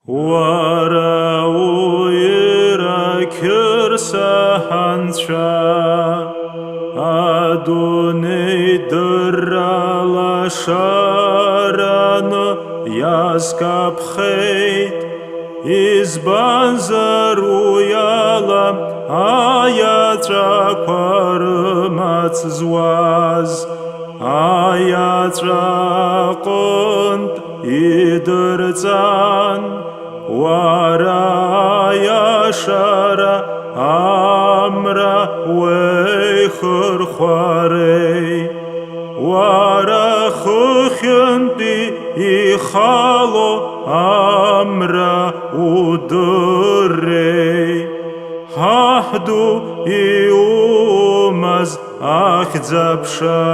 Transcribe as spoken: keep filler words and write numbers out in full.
Уара уира қьырса ҳанцәа, адунеи дырра лашараны иазкаԥхеит, избанзар уи ала аиаҵәақәа рымаҵ зуаз, аиаҵәа аҟынтә идырҵан, уара аиашара амра уеихырхәарей, уара хыхьынтәи ихало амра удыррей, ҳаҳду иумаз ахьӡ-аԥша.